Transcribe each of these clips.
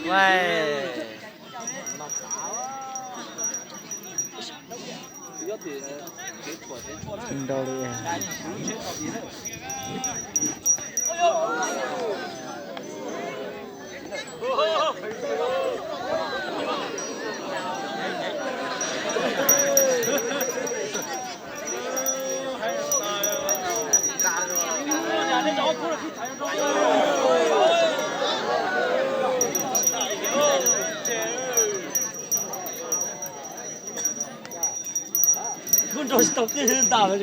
Ua, tsis nrau li. Kuv nrau tsis tau tij hwb ntag los.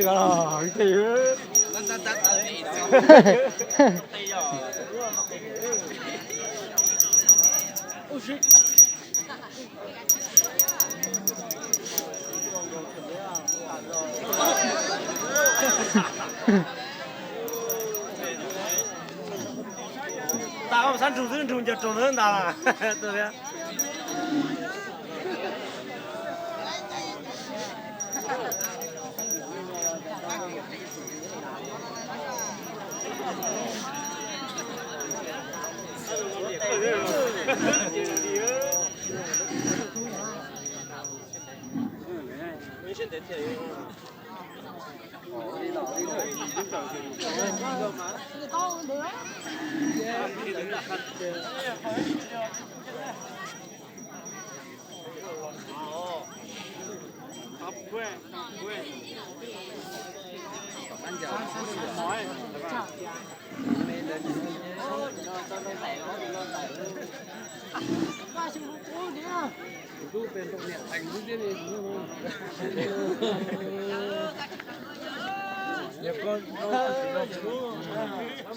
Tas, xav nrug xwb, nrug ncaws raug ntawd ntag.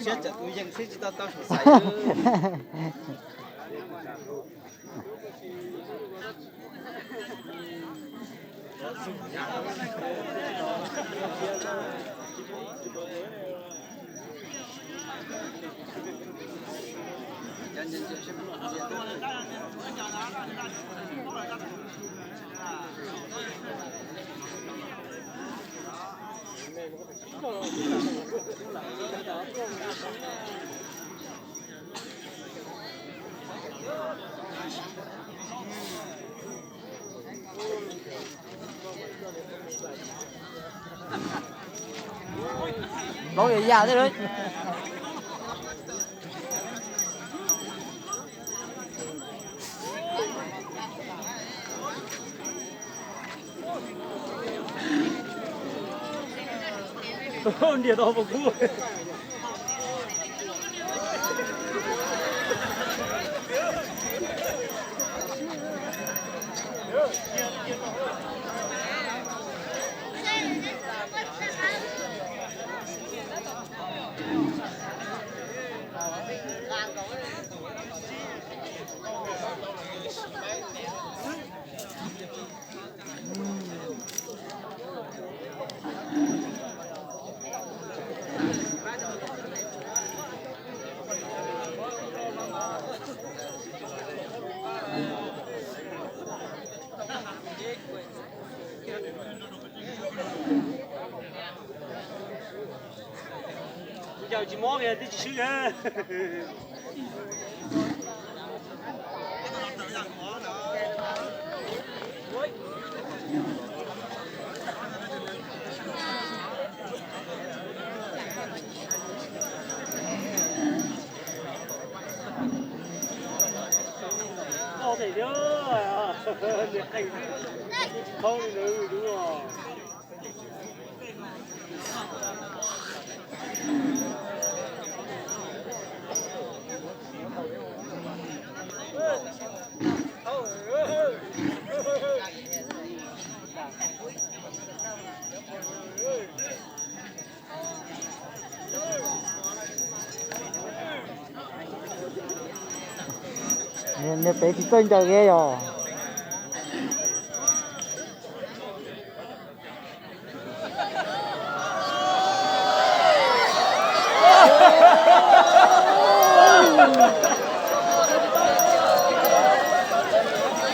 Siab tsam tus yees xwb tsis tau tau sum xaiv. Npaum yam yam thiab. Ntiag tau hauv paus kub. Yawm tsis mob kiag twb tsis swb. Tau them thiab, niam qees xwb, tsis thaub li ntawd dub os. Niag pem tsis txawj ncaws li yog.